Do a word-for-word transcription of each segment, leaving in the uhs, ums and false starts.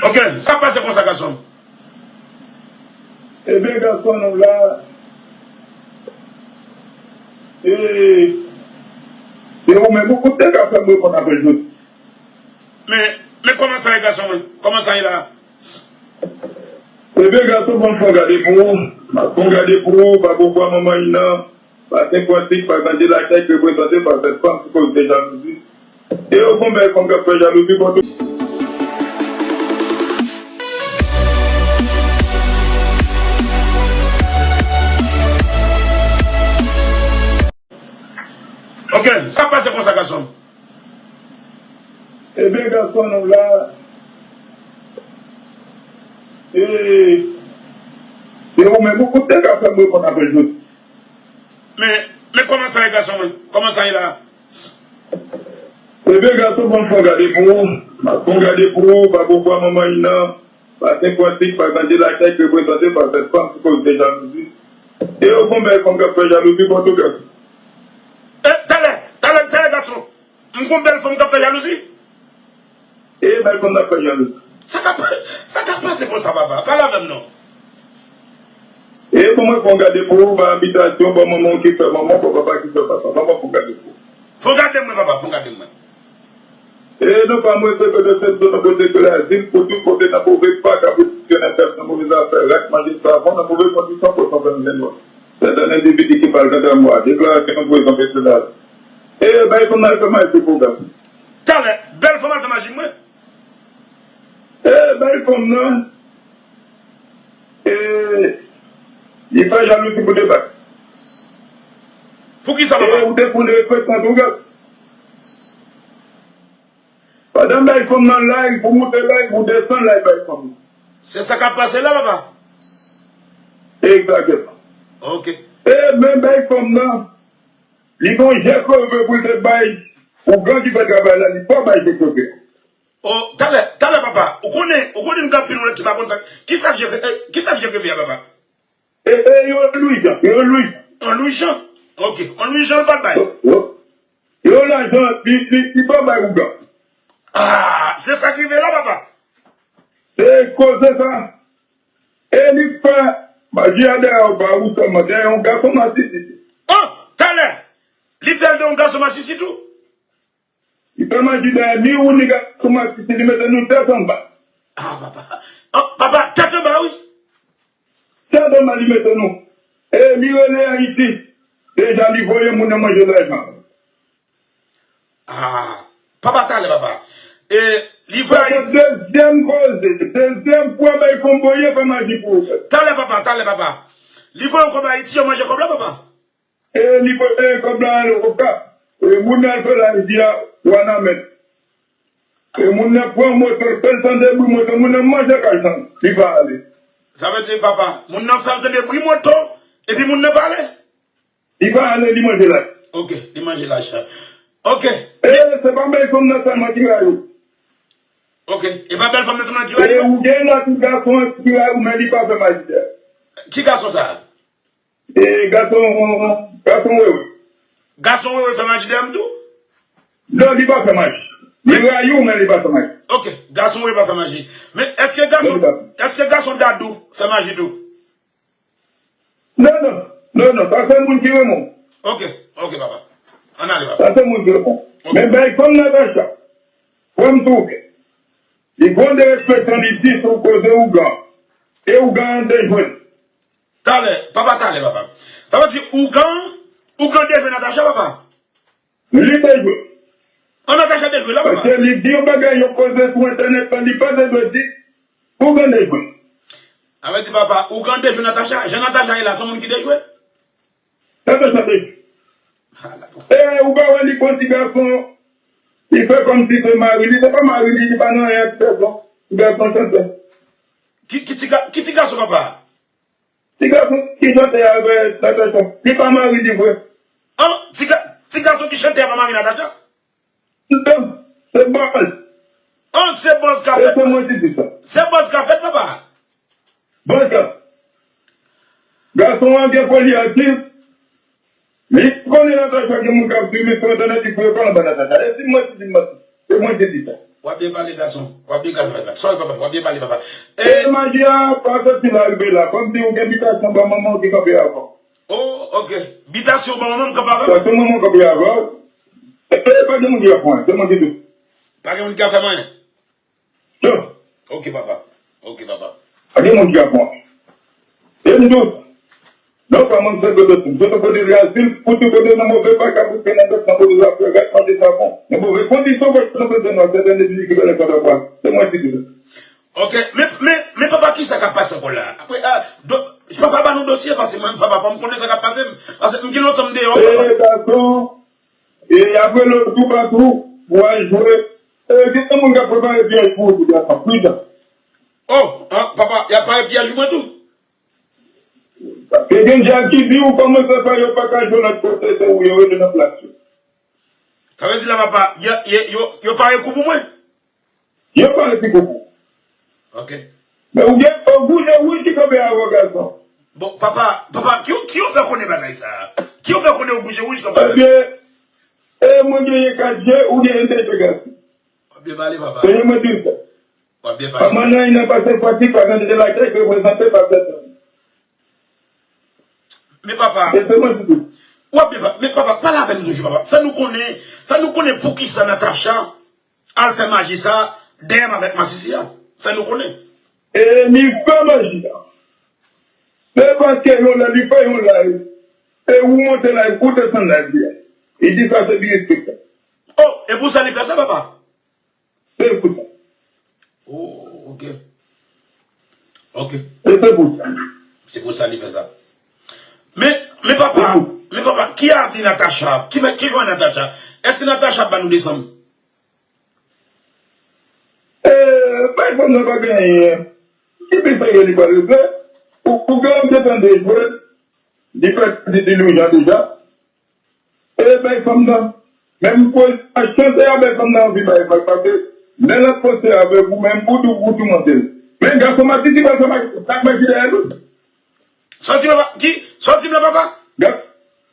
Ok, sa pase konsa, gason. Ebyen, gason, nou la. E, e ou menm, ou te ka fè m reponn apre jodi. Men, men kòman sa ye, gason mwen? Kòman sa ye la? Ebyen, gason, ban m fè yon gade pou ou. M ap fè yon gade pou ou, pa pou vwa manman Ina. Pase prantik, pa grandi lakay, ki reprezante pa sèt fanm ki koz de jalouzi. E yo gon bèl fanm k ap fè jalouzi kontou. Ok, sa pase konsa, gason. Ebyen, gason, nou la. E, e ou menm, ou te ka fè m reponn apre jodi. Men, men kòman sa ye, gason mwen? Kòman sa ye la? Ebyen, gason, ban m fè yon gade pou ou. M ap fè yon gade pou ou, pa pou vwa manman Ina. Pase prantik, pa grandi lakay, ki reprezante pa sèt fanm ki koz de jalouzi. E yo gon bèl fanm k ap fè jalouzi kontou, gason. E, talè, talè, talè, gason. M gon bèl fanm k ap fè jalouzi? E bèl fanm nan fè jalouzi. Sa k ap, sa k ap pase konsa, papa? Pale avè m non. E pou mwen fè yon gade pou ou, ba abitasyon, ba manman ki fè manman, ba papa ki fè papa. Ban mwen fè yon gade pou ou. Fè yon gade mwen, papa, fè yon gade mwen. E non pa mwen, se kote se zòn kote ke la zil pou tout kote nan move pa ka pozisyonè tèt nan move zafè, rat manje savon nan move kondisyon pou sanfè mwen nwa. Sèten endividi ki pral gade mwa, deklarasyon nou prezan pèsonèl. E bay fanm nan fè maji pou gad. Talè, bèl fanm al fè maji mwen. E bay fanm nan. E li fè jalouzi pou debat. Poukisa, papa? E ou te konn respektan tou gad. Pandan bay fanm nan live, ou moute live, ou desann live bay fanm nan. Se sa k ap pase la, papa? Egzakteman. Ok. E men bay fanm nan, li gon jès leve pou l te bay ougan ki fè travay la, li pa bay jès leve. O, talè, talè, papa, ou konnen, ou konnen nou gen anpil moun ki pa konn sa. Kisa k jès, eh, kisa k jès leve a, papa? E, e yon Lwijan, yon Lwijan. Yon Lwijan? Ok, yon Lwijan l pa t bay. Yo, yo, yo lajan, li, li, li pa bay ougan. Ah, se sa k rive la, papa. Se koze sa. E li fè maji a dèyè ou pa ou sèlman, dèyè yon gason masisi. Oh, talè! Li fè l de yon gason masisi tou? Li fè maji dèyè ni ou ni gason masisi, li mete nou tèt anba. Ah, papa. Ah, papa, tèt anba, wi. Tèt anba li mete nou. E li rele Ayiti. Deja li voye moun nan manje lajan. Ah, papa, talè, papa. E li voye Ayiti. Dezyèm koze, dezyèm fwa bay fanm voye fè maji pou ou. Talè, papa, talè, papa. Li voye yon kòb Ayiti, yo manje kòb la, papa. E li voye kòb la al Okap. E moun nan al fè la rivyè Wanament. E moun nan pran moto l, fè l tande bri moto, moun nan manje kay san, li pa ale. Sa vle di, papa, moun nan fè l tande bri moto, epi moun nan pa ale? Li pa ale, li manje lach. Ok, li manje lach. Ok. E se pa bèl fanm nan sèlman ki rayi w. Ok, e pa bèl fanm nan sèlman ki rayi w? E ou gen lòt gason ki rayi w, men li pa fè maji dèyè. Ki gason sa? E gason, gason wewe. Gason wewe fè maji dèyè m tou? Non, li pa fè maji. Li rayi w, men li pa fè maji. Ok, gason wewe pa fè maji. Men èske gason, èske gason dadou fè maji tou? Non, non, non, non, sa se moun ki renmen w. Ok, ok, papa. Ann ale, papa. Sa se moun ki renmen w. Ok. Men bay fanm Natacha, frè m touke. Li gon derespektan li di sou koze ougan. E ougan an dejwe. Talè, papa, talè, papa. Sa vle di ougan, ougan dejwe Natacha, papa? Li dejwe. An Natacha dejwe la, papa? Paske li di yon bagay, yon koze sou entènèt la, li pa te dwe di ougan dejwe. Sa vle di, papa, ougan dejwe Natacha? Jan Natacha ye la, se moun ki dejwe? Natacha dejwe. Ah, la, papa. E ou pa wè li pran ti gason, li fè kòmsi se mari li, se pa mari li, li pa nan anyen ak pèsonn. Ti gason chantè. Ki, ki ti ga-, ki ti gason, papa? Ti gason ki chante avè Natacha, li pa mari li vre. An, ti ga-, ti gason ki chante a pa mari Natacha? Non, se bòz. An, se bòz ka fèt. E se mwen ki di sa. Se bòz ka fèt, papa. Bòz ka. Gason an gen foli aktif. Li konnen Natacha gen moun k ap swiv li sou entènèt, li fouye kò l anba Natacha. E si mwen ki di manti, se mwen ki di sa. W ap byen pale, gason. W ap byen pale, papa. Sòl, papa. W ap byen pale, papa. E maji a pa soti la, rive la. Kòmsi ou gen bitasyon ba manman w ki kanpe avan. Oh, ok. Bitasyon ba manman m kanpe avan? Bitasyon manman w kanpe avan. E pa gen moun ki ap pran. Se mwen ki di. Pa gen moun ki ap fè mwen. Yo. Ok, papa. Ok, papa. Pa gen moun ki ap pran. E m di w, non, pa mank sèl kote sou. Sòti kote Brazil, fouti kote nan move bak, ap bouke nan dòt, nan move zafè, gad manje savon. Nan move kondisyon, fòk nan bezwen nwa, sèten de ki bèlè kòdòbwa. Se mwen ki di sa. Ok, men, men, men papa, kisa k ap pase ankò la? Apre, ah, do, papa, ba nou dosye, paske mwen, papa, fò m konnen sa k ap pase m. Paske m gen lontan m deyò, papa. E, gason, e apre lòt tou patou, pou al jwe. E, gen moun k ap prepare pyèj pou ou, tou, gason, pridan. Oh, ah, papa, y ap pare pyèj pou mwen tou? Paske gen djab ki di ou kòmanse fè yo pa ka jwe lòt kote, se ou yo rele nan plas yo. Sa vle di la, papa, yo, yo, yo, yo pare kou pou mwen? Yo pare ti kou pou ou. Ok. Men ou gen, ou bouje wouj ki kanpe avè w, gason. Bon, papa, papa, ki, ki yo fè konnen bagay sa? Ki yo fè konnen ou bouje wouj kanpe avè w? Ebyen, e mwen genyen kat je, ou genyen de je, gason. W ap byen pale, papa. Tande mwen di w sa. W ap byen pale. Manman nan, nan pase fwa ki pa nan de lakay, ki reprezante pa pèsòn. Men papa, w ap byen pa-, men papa, pale avè m toujou, papa. Fè nou konnen, fè nou konnen poukisa Natacha al fè maji sa dèyè m avèk masisi a. Fè nou konnen. E li fè maji a. Se paske yon lè li fè yon live. E ou monte live, ou desann live li a. Li di sa se disrespect. Oh, e pou sa li fè sa, papa? Se pou sa. Oh, ok. Ok. E se pou sa. Se pou sa li fè sa. Men, men papa, men papa, ki avni Natacha? Ki, ki jan Natacha? Èske Natacha ap ba nou desanm? E, bay fanm nan pa gen anyen. Ki pi serye li pral regle? Ou, ou gen anvi tande jwe, li fè di, di Louis Jean deja. E bay fanm nan. Menm pou a chante a bay fanm nan anvi bay fòs paske lè l ap panse avèk ou menm pou tou, pou toumante l. Men gason masisi pral fè sa k maji dèyè l wi. Sa w di la, ki? Sa w di m la, papa? Ga-,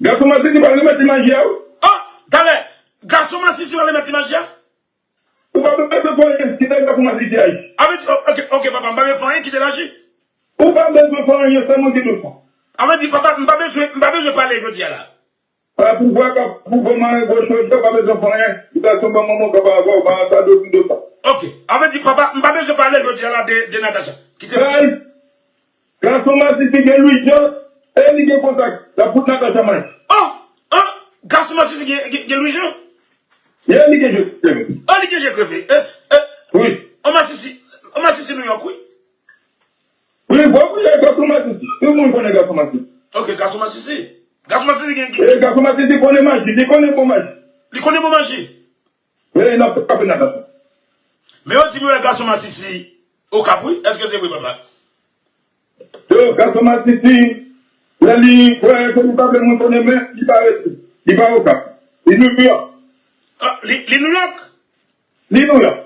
gason masisi pral remèt li maji a wi. Oh, talè, gason masisi pral remèt li maji a? Ou pa bezwen fè anyen, kite gason masisi aji. A vle di, oh, ok, ok, papa, m pa bezwen fè anyen, kite l aji. Ou pa bezwen fè anyen, se mwen ki di w sa. A vle di, papa, m pa bezwen, m pa bezwen pale jodi a la. Pa pouvwa k ap pouvwa mare gwo chòlchò, pa bezwen fè anyen. Li ta sou ban manman w k ap avè w, pa sa do pi do sa. Ok. A vle di, papa, m pa bezwen pale jodi a la de, de Natacha. Kite m. Baz, gason masisi gen Louis Jean, e li gen kontak, l ap fout Natacha mach. Oh! Oh! Gason masisi gen, gen, gen Louis Jean? E li gen je kreve. Oh, li gen je kreve. Eh, eh. Wi. Oh, masisi, oh, masisi New York, wi. Wi, bon, wi, e gason masisi. Tout moun konnen gason masisi. Ok, gason masisi. Gason masisi gen, gen. E gason masisi konnen maji, li konnen bon maji. Li konnen bon maji. Wi, l ap frape nan gason. Men yo di m yo wè gason masisi Okap, wi. Èske se vre, papa? Yo, gason masisi, lè li kwè ke li pa vle moun konnen, men li pa rete. Li pa Okap. Li New York. Ah, li, li New York? Li New York.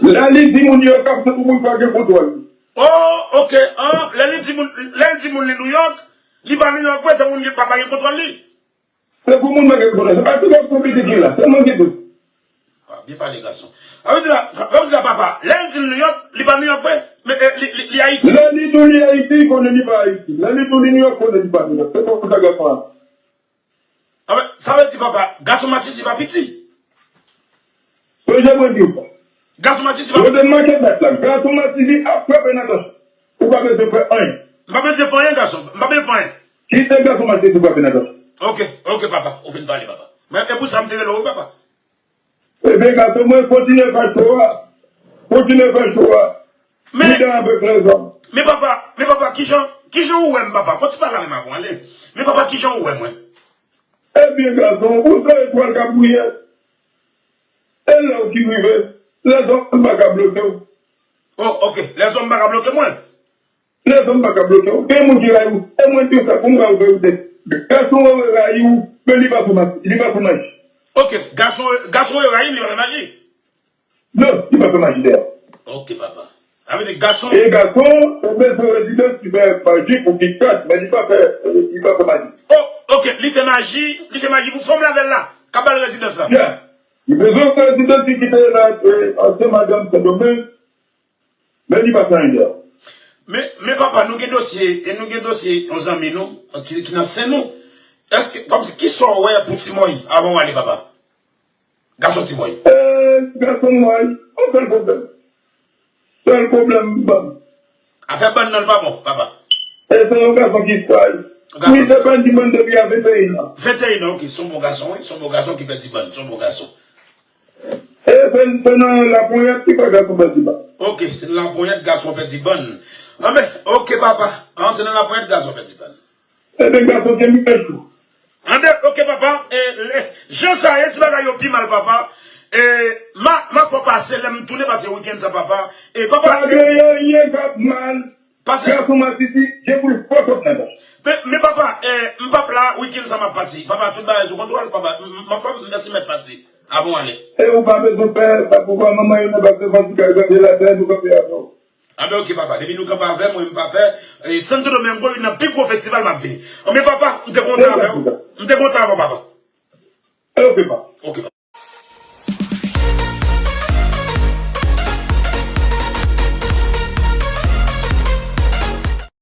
Lè li di moun yo k ap fè pou moun pa gen kontwòl li. Oh, ok. Ah, lè li di moun, lè li di moun li New York, li pa New York vre, se moun ki pa, pa gen kontwòl li. Se pou moun pa gen kontwòl. Se pa ti gason pitit li la, se mwen ki di. Ah, byen pale, gason. Sa vle di la, sa vle di la, papa, lè li di New York, li pa New York vre, men, eh, li, li, li Ayiti. Lè li di li Ayiti, konnen li pa Ayiti. Lè li di li New York, konnen li pa New York. Se konsa gason an. Anben, sa vle di, papa, gason masisi pa piti. Sonje mwen di w sa. Gason masisi pa piti. Yo te make dat la. Gason masisi ap frape nan tòch. Ou pa bezwen fè anyen. M pa bezwen fè anyen, gason. M pa bezwen fè anyen. Kite gason masisi frape nan tòch. Ok, ok, papa. Ou fin pale, papa. Men e pou sa m te rele w, wi, papa. Ebyen, gason mwen, kontinye fè cho a. Kontinye fè cho a. Men, pridan avèk lèzòm. Men papa, men papa, kijan, kijan ou wè m, papa? Fò ti pale avè m avan, ale. Men papa, kijan ou wè mwen? Ebyen, gason, ou se etwal k ap briye. E lè w ki rive, lèzòm pa ka bloke w. Oh, ok. Lèzòm pa ka bloke mwen. Lèzòm pa ka bloke w. Gen moun ki rayi w. E mwen di w sa pou m ba w verite. Gason yo rayi w, men li pa fè maji. Li pa fè maji. Ok, gason, gason yo rayi m, li pa fè maji. Non, li pa fè maji dèyè. Ok, papa. Sa vle di gason. E gason, ou bezwen rezidans ki fè maji pou ki kat, men li pa fè, li pa fè maji. Oh, ok, li fè maji, li fè maji pou fanm l avè l la, k ap ba l rezidans la. Yeah. Li bezwen fè ti dosye ki te la, e, ansyen madanm Sendomeng, men li pa fè anyen. Men, men papa, nou gen dosye, e nou gen dosye yon zanmi nou ki, ki nan sen nou. Èske, kòmsi, kisa w wè pou Ti Mòy avan w ale, papa? Gason Ti Mòy. E, gason Mòy, yon sèl pwoblèm. Sèl pwoblèm, bann. Afè bann nan pa bon, papa. E se yon gason ki saj. Li te pèdi bann depi a venteyen an. Venteyen an, ok. Se yon bon gason, wi. Se yon bon gason ki pèdi bann. Se yon bon gason. E se, se nan laponyèt ki fè gason pèdi bann. Ok, se nan laponyèt gason pèdi bann. Anben, ok, papa. An, se nan laponyèt gason pèdi bann. Ebyen, gason gen mizè tou. Anben, ok, papa. E, le, jan sa ye, si bagay yo pi mal, papa. E, ma, ma fò pase, lè m tounen pase wikenn sa, papa. E, papa, pa gen anyen k ap mal. Pase. Gason masisi, gen pou l fò sot nan men. Men, men, papa, e, m p ap la, wikenn sa m ap pati. Papa, tout bagay sou kontwòl, papa. M, m, ma fò, m, mèsi mèt pati. Avan w ale. E ou pa bezwen pè, papa, manman yo nan bak devan ti kay, gade la, nou kanpe avè w. Anben, ok, papa. Depi nou kanpe avè m, mwen, m pa pè. E, Santo Domingo, youn nan pi gwo festival, m ap vini. Anben, papa, m te kontan avè w. M te kontan avè w, papa. Ok, papa. Ok, papa.